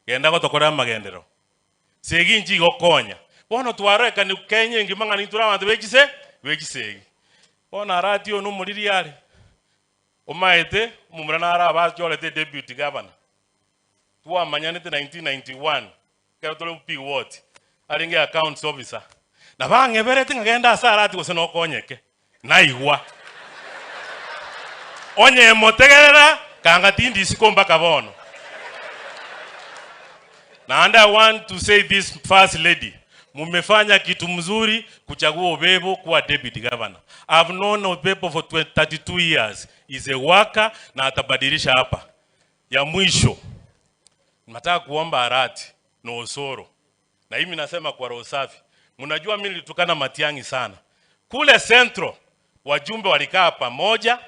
Genda gotokorera amagenderero. Segi inche igokonya. Bono twarorekani Kenya engima ng'a nintwe abanto be chise be chisegi. Bono Arati oyo nomoriri are, omaete omomura naro abachorete deputy governor. Twamanyanete 1991 ekero tore P ward, arenge accounts officer. Nabo ang'eberete ng'a genda ase Arati gose nokonyeke. Naigwa. Onye motegerera, kanga tindi isiko mpaka bono. Naende I want to say this first lady, mumefanya kitu mzuri kuchagua Obebo kuwa deputy governor. I've known Obebo for 32 years. He's a worker na atabadilisha hapa. Ya mwisho, nataka kuomba Arati na Osoro. Na mimi nasema kwa roho safi. Mnajua mimi nilitukana Matiang'i sana. Kule Central wajumbe walikaa pamoja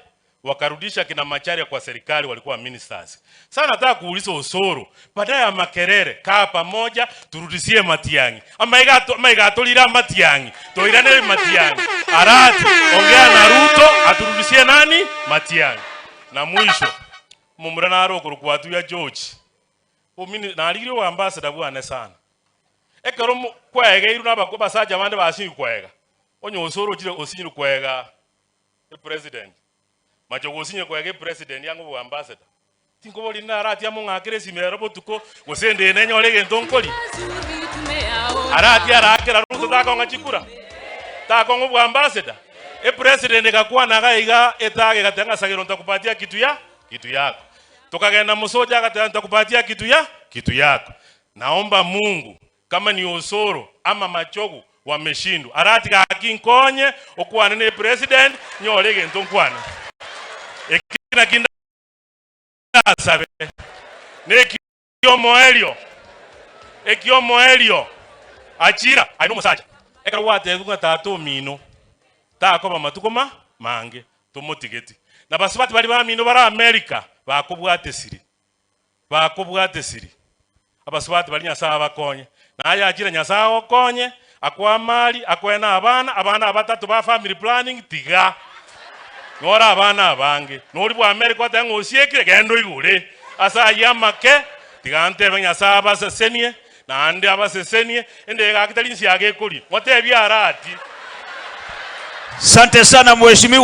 wakarudisha kina Macharia kwa serikali, walikuwa ministers. Sasa nataka kuuliza Osoro, baada ya makerere, kaa pamoja turudishie Matiang'i. Ama igato ama igatulira Matiang'i. Toirane Matiang'i. Arati, ongea na Ruto aturudishie nani? Matiang'i. Na mwisho, mumura naro okorokwa ya George. Omini, narigirie oboambassador bwane sana. Ekero mo- kwaegeirwe na abako abasacha bande basinyirwe koega, onye osoro ochire osinyirwe koega epresident, machogu osinyirwe koega epresident yang'o oboambassador. Tinkobori naratia mong'akere esimi ero botuko, gose ende nenyore egento nkoria. Aratie arakera Ruto takong'a chikura, takong'a oboambassador. Epresident egakwana iga iga etage egateba ng'a Sagero ntakupatia kitu ya kitu yako. Tokagenda mosocha agateba nitakupatia kitu ya kitu yako. Naomba Mungu kama ni Osoro ama Machogu wameshindwa arati gaki nkonye okwane ne president nyore egento nkwane. Eki naki ndasabe neki omoerio eki omoerio achira aye nomosacha ekero gwatebigwa ng'a tata omino takoba matuko ma mange tomotigeti na basubati baria bamino bare America bakobwate siri bakobwate siri abasubati baria Nyasaye abakonye naye achire Nyasaye agokonye akoe amari akoe na abana abana abatato ba family planning tiga nore abana abange nori bwa America otebe ng'a osiekire genda oigure ase ayio amake tiga ntebe Nyasaye abasesenie naende abasesenie ende egaki tari nsiaga ekoria motebie arati. Asante sana mheshimiwa.